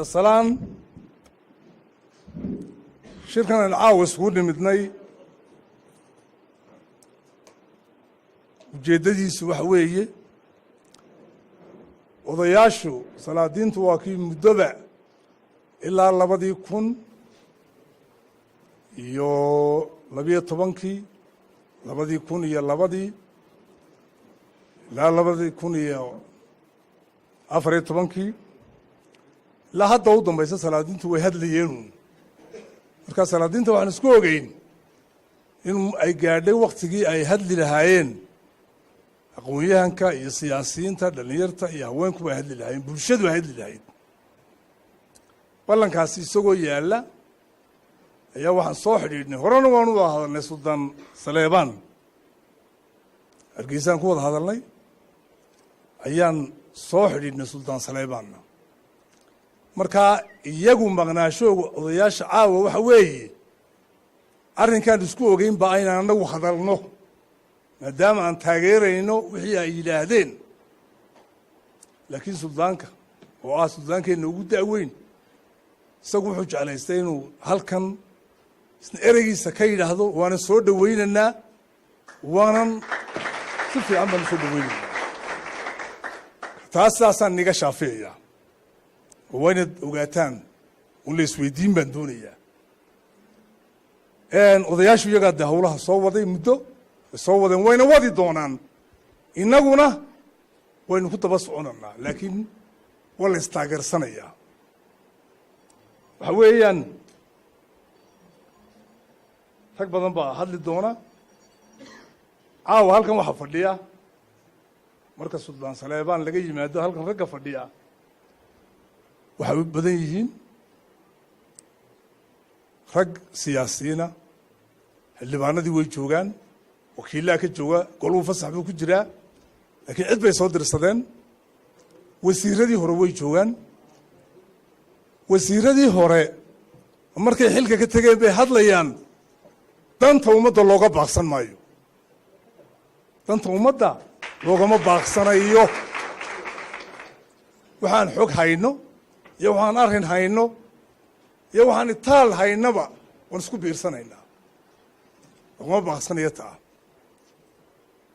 Salaan. Shirkan aan caawa iskugu nimidnay ujeeddadiisu waxa weeye, odayaashu salaadiintu waa kii muddoba ilaa 2012-kii, 2002-dii ilaa 2014-kii ilaa hadda u dambaysa, salaadiintu way hadlayeen. Markaa salaadiinta waxaan isku ogeyn in ay gaadhay waktigii ay hadli lahaayeen. Aqoon-yahanka iyo siyaasiyiinta, dhalinyarta iyo haweenkuba ay hadli lahaayeen, bulshadu ay hadli lahayd. Ballankaasi isagoo yaalla ayaa waxaan soo xidhiidhnay, horena waan u wada hadalnay Suldaan Saleebaan, Hargeysaan ku wada hadalnay, ayaan soo xidhiidhnay Suldaan Saleebaanna. Markaa iyagu maqnaashooga odayaasha caawa waxa weeye arrinkaan isku ogeyn ba aynaan anagu hadalno, maadaama aan taageerayno wixii ay yidhaahdeen. Laakiin suldaanka oo ah suldaankeenna ugu da'weyn, isagu wuxuu jeclaystay inuu halkan isna ereygiisa ka yidhaahdo. Waana soo dhowaynaynaa, waanan si fiican baan usoo dhoweynaynaa. Taas saasaan niga shaaficayaa oo waa inaad ogaataan un la isweydiin baan doonayaa. Odayaashu iyagaa dee hawlaha soo waday, muddo way soo wadeen, wayna wadi doonaan, innaguna waynu ku daba soconanaa, laakiin waa la istaageersanayaa. Waxa weeyaan rag badan baa hadli doona caawa. Halkan waxaa fadhiya, marka Suldaan Saleebaan laga yimaado, halkan ragga fadhiya waxay u badan yihiin rag siyaasiyiina. Xildhibaanadii way joogaan, wakiillaha ka jooga, goluu fasax buu ku jiraa, laakiin cid bay soo dirsadeen. Wasiiradii hore way joogaan. Wasiiradii hore markay xilka ka tegeen bay hadlayaan. Danta ummadda looga baaqsan maayo, danta ummadda loogama baaqsanayo. Waxaan xog hayno iyo waxaan arrin hayno iyo waxaan itaal haynaba waan isku biirsanaynaa. Loogama baaqsanayo taa.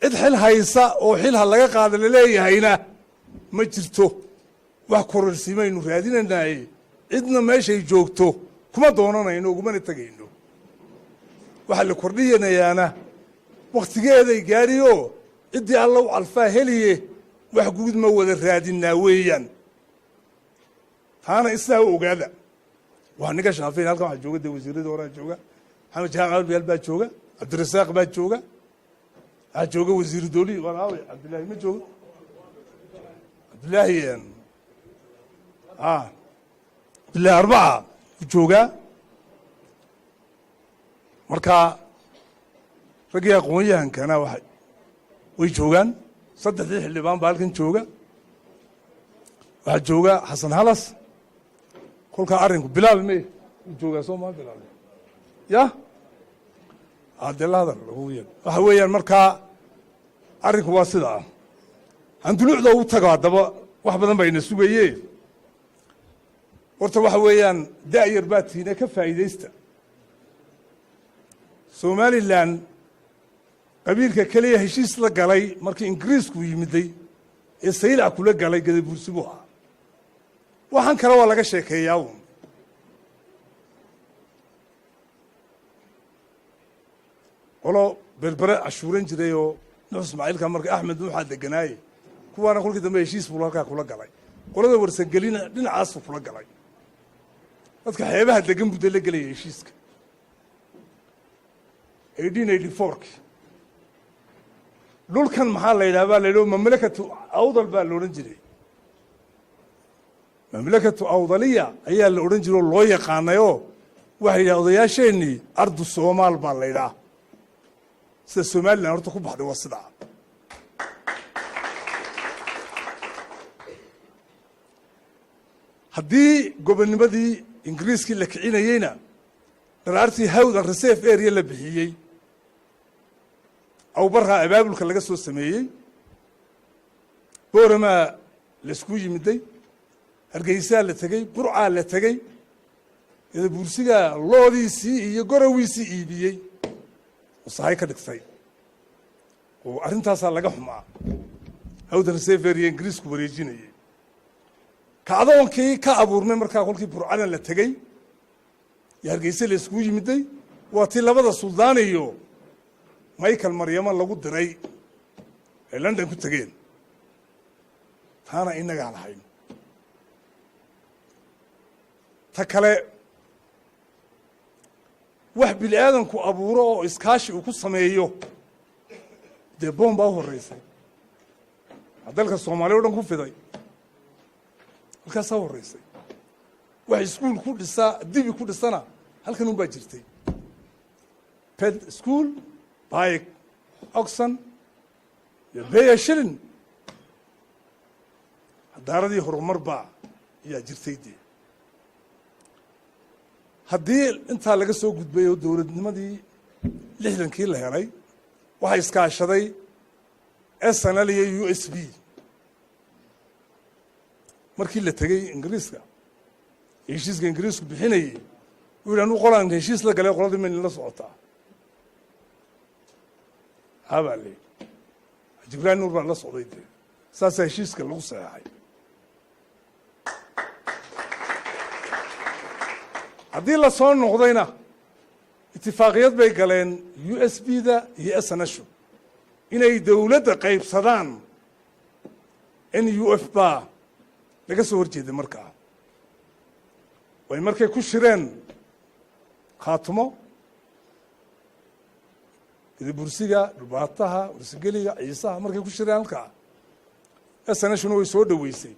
Cid xil haysa oo xilha laga qaada laleeyahayna ma jirto. Wax kororsiimaynu raadinanaaye, cidna meeshay joogto kuma doonanayno, ugumana tegayno. Waxaa la kordhiyanayaana wakhtigeeday gaadhiyo, ciddii Alla u calfaa heliye. Wax guud ma wada raadinaa weeyaan, taana istaa u ogaada. Waa ninka shaafiin. Halkan waxaa jooga dee wasiiradii horaa jooga, Maxamed Jaamac Albiyaal baa jooga, Cabdirasaaq baa jooga, waxaa jooga wasiiru doolihi. Waan aaway Cabdillaahi? Ma jooga Cabdillaahi? Cabdillahi Arbaca u joogaa. Marka raggii aqoon-yahankana waa way joogaan. Saddexdii xildhibaan baa halkan jooga. Waxaa jooga Xasan Halas. Kolkaa arrinku Bilaal me u joogaa? Soo maa Bilaal ya dee la hadal lagu yeed. Waxa weeyaan markaa arrinku waa sidaa. Handuluucda u tago haddaba, wax badan baa ina sugaye. Horta waxa weeyaan da'yar baa tiina, ka faa'iidaysta. Somalilan qabiilka keliya heshiis la galay markii Ingiriisku yimiday ee Saylac kula galay Gadabuursi buu ahaa. Waxaan kale waa laga sheekeeyaa un. Qolo Berbere cashuuran jiray oo Nuux Ismaaciilka marka Axmed Nuuxaa deganaaye, kuwaana kolkii dambe heshiis buu halkaa kula galay. Qolada Warsangelina dhinacaasuu kula galay. Dadka xeebaha degan buu dee la gelaya heshiiska 1884-ki. Dhulkan maxaa la yidhaha baa la yidhi? Mamlakatu Awdal baa la odhan jiray, Mamlakatu Awdaliya ayaa la odhan jiray oo loo yaqaanayoo waxay yidhaha odayaasheennii ardu Soomaal baa la yidhaha. Sida Somalilan horta ku baxday waa sidaa. Haddii gobonnimadii Ingiriiskii la kicinayeyna, dharaartii hawdan reserve area la bixiyey, awbaraa abaabulka laga soo sameeyey, Booramaa laisku yimiday. Hargeysaa la tegey, Burcaa la tegey, Gadabuursigaa loodiisii iyo gorowiisii iibiyey oo sahay ka dhigtay, oo arrintaasaa laga xumaa. Hawdan reserve Ingiriisku wareejinayay. Kacdoonkii ka abuurmay markaa kolkii Burcana la tegey iyo Hargeysa la iskugu yimiday, waa tii labada suldaan iyo Michael Maryamo lagu diray ay London ku tegeen. Taana innagaa lahayn. Ta kale, wax bini aadanku abuuro oo iskaashi uu ku sameeyo, dee boom baa u horreysay dalka Soomaaliya o dhan ku fiday, halkaasaa u horreysay. Wax iskuul ku dhisaa, dibi ku dhisana, halkan un baa jirtay. Build school by oxen iyo pay a shilling. Hadaaradii horumar baa ayaa jirtay. Dee haddii intaa laga soo gudbay oo dowladnimadii 60-kii la helay, waxaa iskaashaday SNL iyo USB. Markii la tegey Ingiriiska, heshiiska Ingiriisku bixinayey, uu yidhi: "Anuu qolaan heshiis la galay, qoladii maynin la socotaa?" Habaa la yidhi. Jibraan Nuur baa la socday. Dee saasaa heshiiska lagu saxeexay. Haddii la soo noqdayna, itifaaqiyad bay galeen USB da iyo SNShu inay dowladda qaybsadaan. NUF baa laga soo hor jeeday. Markaa way markay ku shireen Khaatumo, Gadabursiga, Dhubaataha, Warsageliga, Ciisaha, markay ku shireen halkaa, SNShuna way soo dhoweysay.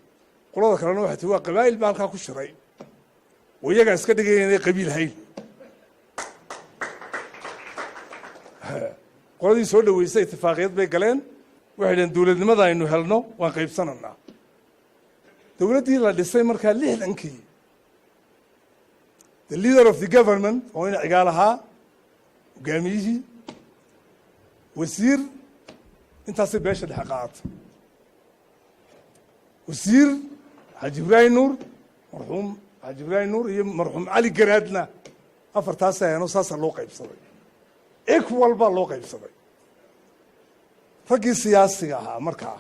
Qolada kalena waxay tii waa qabaa'il baa halkaa ku shiray oo iyagaa iska dhigaya inay qabiil hayn. Qoladii soo dhoweysay itifaaqiyad bay galeen. Waxay dhaheen: "Dowladnimada aynu helno waan qaybsananaa." Dowladdii la dhisay markaa 60-kii, the leader of the government oo ina Cigaal ahaa hogaamiyihii, wasiir intaasay beesha dhexe qaata, wasiir Xaaji Ibraahim Nuur, marxuum Xaaji Ibraahim Nuur iyo marxuum Cali Garaadna afartaasa heeno. Saasaa loo qaybsaday, equal baa loo qaybsaday. Raggii siyaasiga ahaa markaa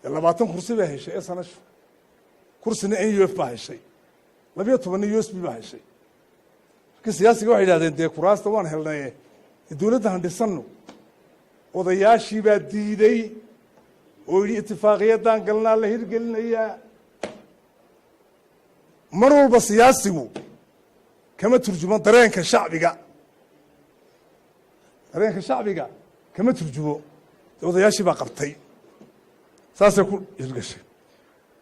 dee 20 kursi baa heshay SNH, kursina NUF baa heshay, 12-na USB baa heshay. Raggii siyaasiga waxay yidhahdeen: "Dee kuraasta waan helnaye, dowladda han dhisanno." Odayaashii baa diiday oo yidhi: "Itifaaqiyaddan galnaa la hirgelinayaa." Mar walba siyaasigu kama turjumo dareenka shacbiga, dareenka shacbiga kama turjumo. Dee odayaashii baa qabtay, saasay ku hirgashay.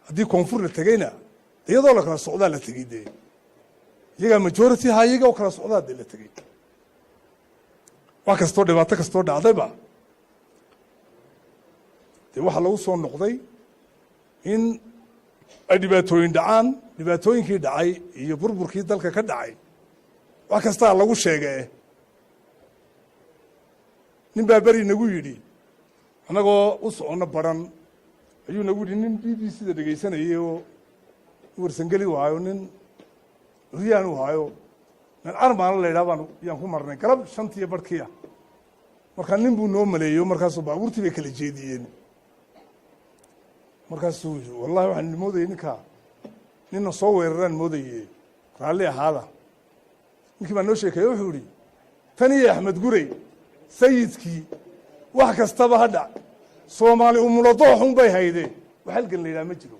Haddii koonfur la tegeyna, iyadoo la kala socdaa la tegey. Dee iyagaa majority ahaa, iyaga oo kala socdaa dee la tegey. Wax kastoo dhibaato kastoo dhacdayba, dee waxaa lagu soo noqday in ay dhibaatooyin dhacaan. Dhibaatooyinkii dhacay iyo burburkii dalka ka dhacay, wax kastaa lagu sheegee. Nin baa beri nagu yidhi, annagoo u soconno baran ayuu nagu yidhi, nin BBC da dhegaysanayay oo Warsangeli u haayo, nin curyaan u haayo, nin Carmaana la yidhaha baan yaan ku marnay galab shantiiyo barhkiia. Markaa nin buu noo maleeyo, markaasuu baabuurtii bay kala jeediyeen. Markaasuu yidhi: "Wallahi waxaan moodayey ninkaa ninna soo weeraraan moodaye, raalli ahaada." Ninkii baa noo sheekeeye. Wuxuu yihi: "Tan iyo Axmed Gurey sayidkii, wax kastaba ha dhac, Soomaali umuladooxun bay haydee. Wax halgan la yidhaha ma jiro.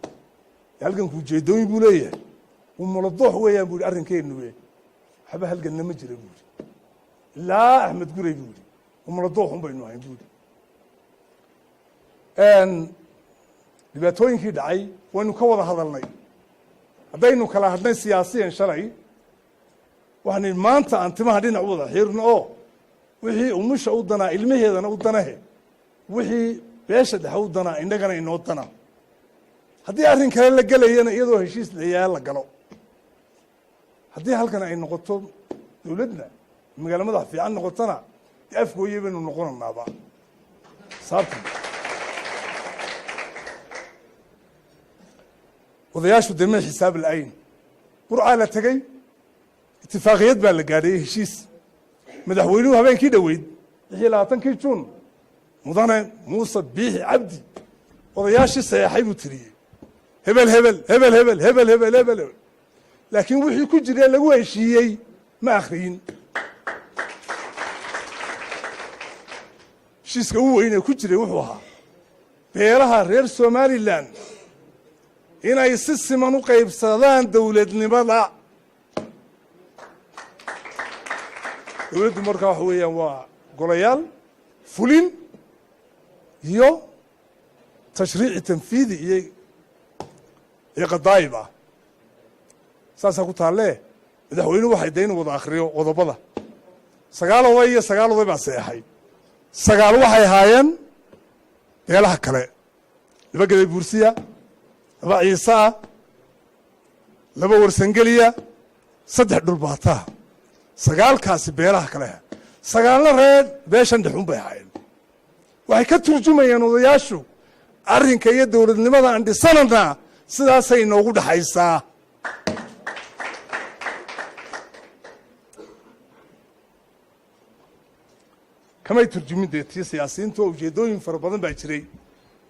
Halganku ujeedooyin buu leeyahay. Umuladoox weeyaan bu yidhi arrinkeennu, waxba halganna ma jira," buu yidhi. "Ilaa Axmed Gurey," buu yidhi, "umuladooxun baynu ahayn," buu yidhi. Dhibaatooyinkii dhacay waynu ka wada hadalnay. Haddaynu kala hadhnay siyaasiyan shalay, waxaan idhi maanta aan timaha dhinac u wada xiirno, oo wixii umusha u danaa ilmaheedana u danahe, wixii beesha dhexe u danaa innagana inoo dana. Haddii arrin kale la gelayana, iyadoo heshiis layaa la galo. Haddii halkan ay noqoto dowladna, magaalo madax fiican noqotona, dee Afgooye baynu noqonanaaba saabtan. Odayaashu dee may xisaab la-ayn. Burcaa la tegey, itifaaqiyad baa la gaadhay, heshiis. Madaxweynuhu habeenkii dhoweyd, 26-kii Juun, Mudane Muuse Biixi Cabdi odayaashii saxeexay buu tiriyey: hebel, hebel, hebel, hebel, hebel, hebel, hebel, hebel. Laakiin wixii ku jira lagu heshiiyey ma akhriyin. Heshiiska u weyn ee ku jiray wuxuu ahaa beelaha reer Somalilan inay si siman u qaybsadaan dowladnimada. Dowladdu markaa waxa weeyaan waa golayaal fulin iyo tashriici tanfiidi iyo qadaayib ah, saasaa ku taalle. Madaxweynuhu waxay de inuu wada akhriyo qodobada. 9 oday iyo 9 oday baa seexay. 9 waxay ahaayeen beelaha kale: 2 gaday buursiya, 2 ciise ah, 2 warsangeliya, 3 dhulbaataa. 9kaasi beelaha kale, 9na reer beeshan dhexun bay ahaayeen. Waxay ka turjumayeen odayaashu arrinka iyo dowladnimada aan dhisanana sidaasay inoogu dhexaysaa. Kamay turjumin dee tii siyaasiyiintu, oo ujeeddooyin fara badan baa jiray.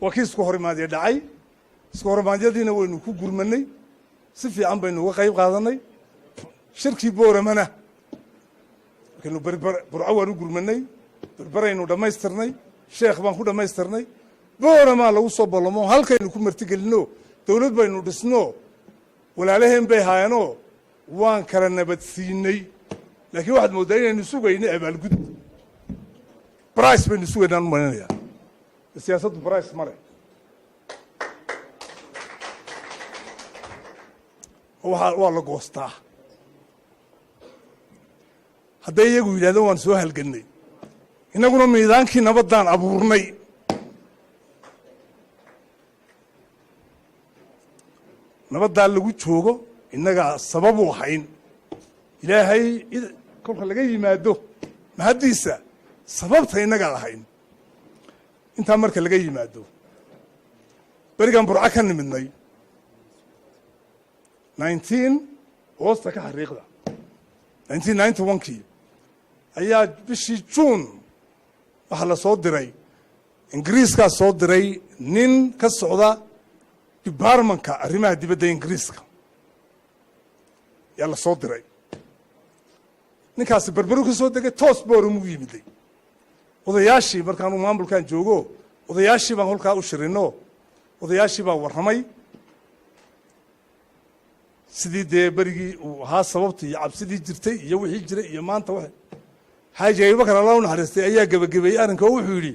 Waa kii isku horimaadya dhacay. Isku horimaadyadiina waynu ku gurmanay, si fiican baynu uga qayb qaadanay. Shirkii Booramana markaynu berber Burco waan u gurmanay, Berberaynu dhammaystirnay, Sheekh baan ku dhammaystirnay. Booramaa lagu soo ballamo, halkaynu ku martigelinno, dowlad baynu dhisno, walaalaheen bay haayeenoo waan kala nabadsiinay. Laakiin waxaad mooddaa inaynu sugaynay abaalgud, brice baynu sugaynaan u malinaya. Siyaasaddu brice ma leh, waa waa la goostaa. Hadday iyagu yidhahdeen waan soo halgannay, innaguna miidaankii nabaddaan abuurnay. Nabaddaa lagu joogo innagaa sababu ahayn. Ilaahay kolka laga yimaado mahaddiisa, sababta innagaa ahayn. Intaa marka laga yimaado, berigaan Burco ka nimidnay nineteen, hoosta ka xariiqda, 1991-kii ayaa bishii Juun waxaa la soo diray, Ingiriiskaa soo diray nin ka socda departmentka arrimaha dibadda Ingiriiska yaa la soo diray. Ninkaasi Berberu ka soo degay, toos Booramuu yimiday. Odayaashii markaanu maamulkan joogo, odayaashii baan holkaa u shirino, odayaashii baa warramay sidii dee berigii uu ahaa sababtii iyo cabsidii jirtay iyo wixii jiray iyo maanta. Wa Xaaji Abubakar, Allah u naxariistay, ayaa gebagabeeyey arrinka oo wuxuu yidhi: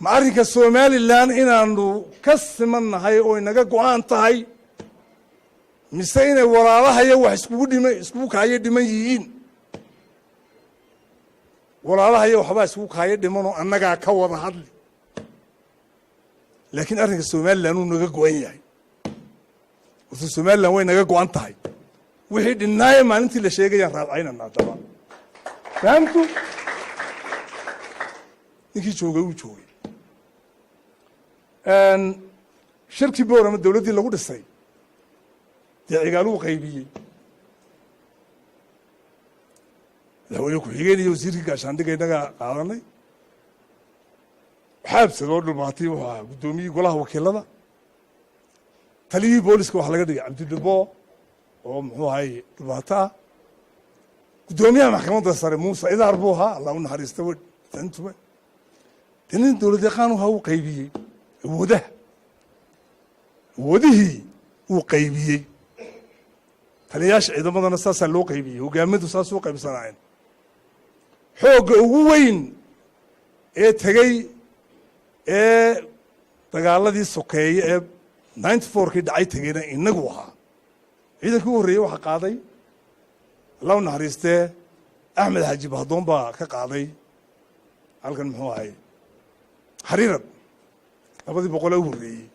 ma arrinka Somalilan inaanu ka siman nahay oo inaga go-aan tahay, mise inay walaalahaya wax iskugu dhima, iskugu kaayo dhiman yihiin? Walaalahaya waxbaa iskugu kaayo dhimanoo annagaa ka wada hadli, laakiin arrinka Somalilan uu naga go-an yahay. Horta Somalilan way naga go-an tahay, wixii dhinaaye maalintii la sheegayaan raadcaynana. Haddaba fahamtu ninkii joogay uu joogay. Shirkii Boorama dowladdii lagu dhisay dee Cigaaluu qaybiyey madaxweyne ku-xigeen iyo wasiirkii gaashaandhigga innagaa qaadanay. Xaabsadoo dhulbaatay wuxuu ahaa guddoomiyihii golaha wakiilada. Taliyihii booliska waxaa laga dhigay Cabdidhabo oo muxuu ahay dhulbaato ah. Guddoomiyaha maxkamadda sare Muuse Idaar buu ahaa, Allah u naxariista intuba. Dee nin dowlad yaqaan ahaa uu qaybiyey awoodaha, awoodihii uu qaybiyey. Taliyayaasha ciidamadana saasaa loo qaybiyey, hogaamadu saas u qaybsanaayeen. Xoogga ugu weyn ee tegey ee dagaaladii sokeeye ee 94-kii dhacay tegeyna inagu ahaa. Ciidankii u horreeyey waxaa qaaday, Allah u naxariistee, Axmed Xaaji Bahdoon baa ka qaaday halkan muxuu ahay Xariirad, 200-ee u horreeyey.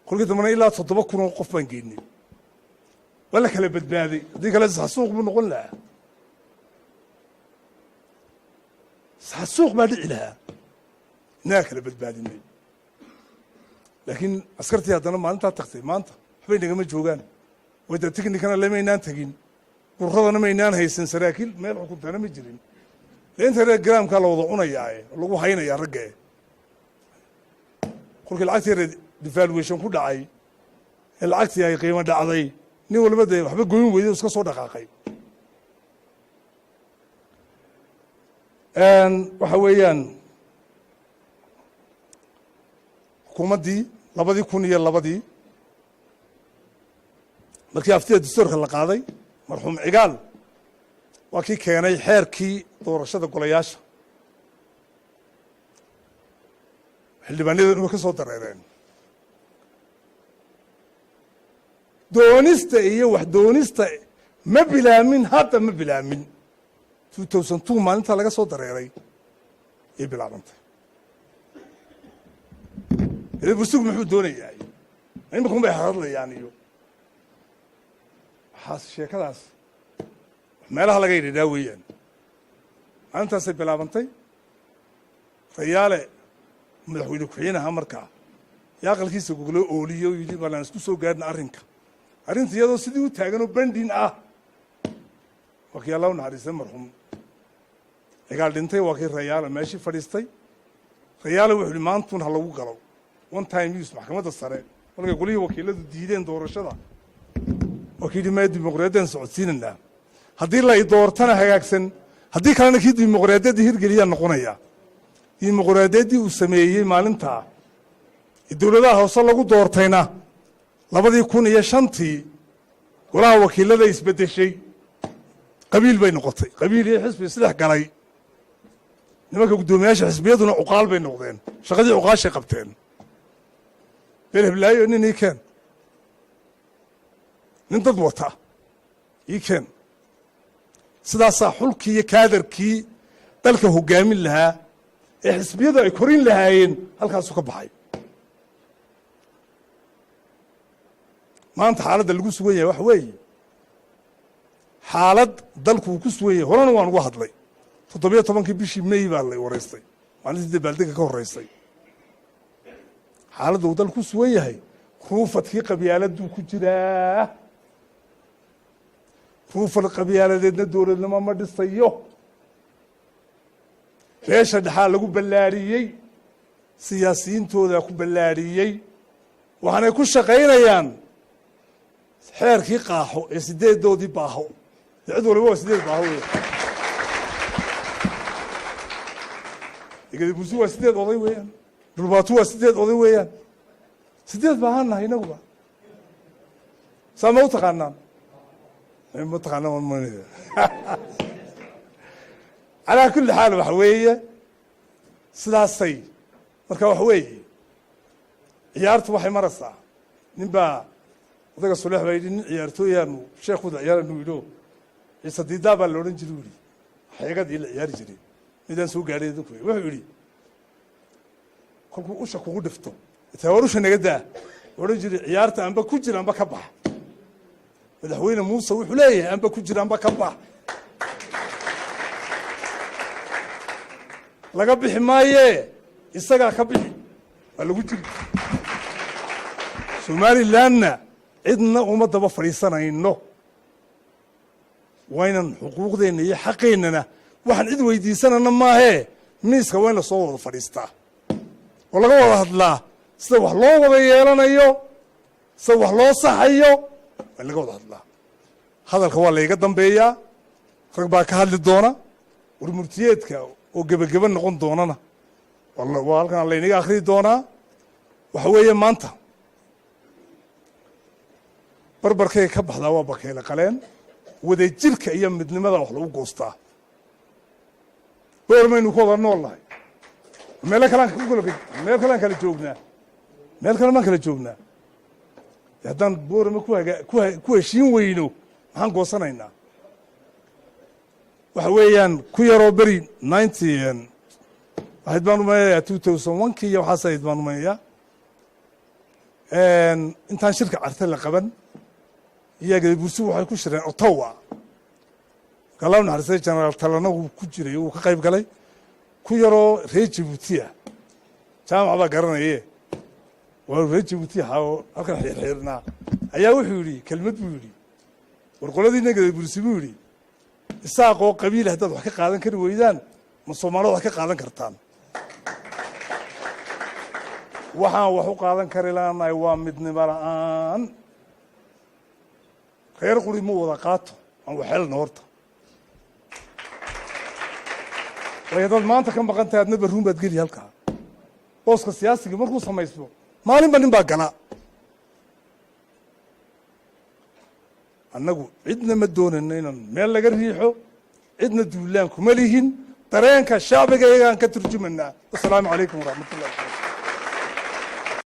Kolkii dambena ilaa 7,000 oo qof baan geynay. Waa la kala badbaaday, haddii kale saxsuuq buu noqon lahaa, saxsuuq baa dhici lahaa. Innagaa kala badbaadinay. Laakiin askartii haddana maalintaa tagtay maanta waxbay nagama joogaan. Wayda technicana lamaynaan tegin, urradana maynaan haysan, saraakiil meel xukuntaana ma jirin. Inta reer garaamkaa la wada cunayaae lagu haynayaa raggae. Kolkii lacagtii reer devaluation ku dhacay ee lacagtii ay qiimo dhacday, nin waliba dee waxba goyn weyday, iska soo dhaqaaqay. Waxa weeyaan xukuumaddii 2002-dii markii aftida dastuurka la qaaday, marxuum Cigaal waa kii keenay xeerkii doorashada golayaasha. Xildhibaanyadan way ka soo dareereen doonista iyo wax doonista. Ma bilaamin hadda, ma bilaamin 2002 maalintaa laga soo dareeray ayay bilaabantay. Bursigu muxuu doonayaa? Imika un bay hadlayaan iyo waxaas sheekadaas meelaha laga yidhidhaa weeyaan. Maalintaasay bilaabantay. Rayaale madaxweyne ku-xigeenaha markaa yaa aqalkiisa goglo ooliye oo yidhi bal aan isku soo gaadhna arrinka. Arrinta iyadoo sidii u taagan oo bandin ah waa kii Allah u naxariistay marxuum Cigaal dhintay, waa kii Rayaale meeshii fadhiistay. Rayaale wuxuu yihi maantun ha lagu galo one time use maxkamadda sare. Markay golihii wakiiladu diideen doorashada, waa kii yidhi maya, dimuqraadiyadan socodsiinanaa, haddii la i doortana hagaagsan, haddii kalena kii dimuqraadiyaddii hirgeliyaan noqonaya. Dimuqraadiyaddii uu sameeyey maalintaa ee dowladaha hoose lagu doortayna 2005-tii golaha wakiilada isbeddeshay, qabiil bay noqotay, qabiil iyo xisbi isdhex galay. Nimanka guddoomiyaasha xisbiyaduna cuqaal bay noqdeen, shaqadii cuqaashay qabteen. Beel heblaayo nin ii keen, nin dad wata ii keen. Sidaasaa xulkii iyo kaadarkii dalka hoggaamin lahaa ee xisbiyadu ay korin lahaayeen halkaasuu ka baxay. Maanta xaaladda lagu sugan yahay waxa weeye xaalad dalku uu ku sugan yahay. Horena waan uga hadlay. 17-kii bishii May baa la wareystay, maalintii dabaaldega ka horreysay. Xaaladda uu dalku ku sugan yahay, ruufadkii qabyaaladuu ku jiraa. Ruufad qabyaaladeedna dowladnimo ma dhisayo. Beesha dhexaa lagu ballaariyey, siyaasiyiintoodaa ku ballaariyey, waxaanay ku shaqaynayaan xeerkii qaaxo ee sideedoodii baaho. Cid waliba waa sideed baaho weya. Gadabursi waa sideed oday weeyaan, Dhulbaatu waa sideed oday weeyaan. Sideed baahaan nahay inaguba, saa ma u taqaanaan? Ma taqaanaan. Calaa kulli xaal waxa weeye sidaasay. Marka waxa weeye ciyaartu waxay maraysaa. Nin baa odayga Suleex baa yidhi nin ciyaartooyaanu sheekhuda ciyaaranu yidhi, Ciise Diidaa baa la odhan jiray. U yidhi xeegadii la ciyaari jiray midaan soo gaadhay idinku. Wuxuu yidhi kolkuu usha kugu dhifto taa war usha naga daa, odhan jiray ciyaarta amba ku jira amba ka bax. Madaxweyne Muuse wuxuu leeyahay amba ku jira amba ka bax, laga bixi maaye, isagaa ka bixi, waa lagu jiri. Somalilandna cidna uma daba fadhiisanayno, waa ynan xuquuqdeenna iyo xaqeennana waxaan cid weydiisanana maahee, miiska waa in lasoo wada fadhiistaa oo laga wada hadlaa sida wax loo wada yeelanayo, sida wax loo saxayo waa in laga wada hadlaa. Hadalka waa layga dambeeyaa, rag baa ka hadli doona. Warmurtiyeedka oo gebageba noqon doonana waa halkan laynaga akhriyi doonaa. Waxa weeye maanta barbarkay ka baxdaa waa bakeyle qaleen. Wadajirka iyo midnimada wax lagu goostaa. Goor maynu ku wada nool nahay, meelo kalaan meel kalean kala joognaa, meel kale maan kala joognaa. Haddaan Boorama ku heshiin weyno, maxaan goosanaynaa? Waxa weeyaan ku yaroo beri ninety waxayd baan umaleeyaa, 2001-kii iyo waxaas ahayd baan umaleeyaa, intaan shirka Carte la qaban iyaa Gadabursi waxay ku shireen Ottawa. Allah u naxariistay Generaal Talana wuu ku jiray, wuu ka qayb galay. Ku yaroo reer Jabuuti ah, Jaamac baa garanaye, Waa reer Jabuuti ahaa oo halkan xiirxiirnaa ayaa wuxuu yidhi, kelmad buu yidhi: "War qoladiina Gadabursi," buu yidhi, "Isaaqoo qabiil haddaad wax ka qaadan kari weydaan, ma Soomaalida wax ka qaadan kartaan?" Waxaan wax u qaadan kari laanahay waa midnimo la'aan. Reer quri ma wada qaato, aan waxelna horta. Way haddaad maanta ka maqan tahay, adna barruun baad geli halkaa. Booska siyaasiga markuu samaysmo, maalinba nin baa gala. Annagu cidna ma doonayno inaan meel laga riixo, cidna duulaan kuma lihin. Dareenka shacbiga iyagaan ka turjumanaa. Wasalaamu calaykum waraxmat ullahi.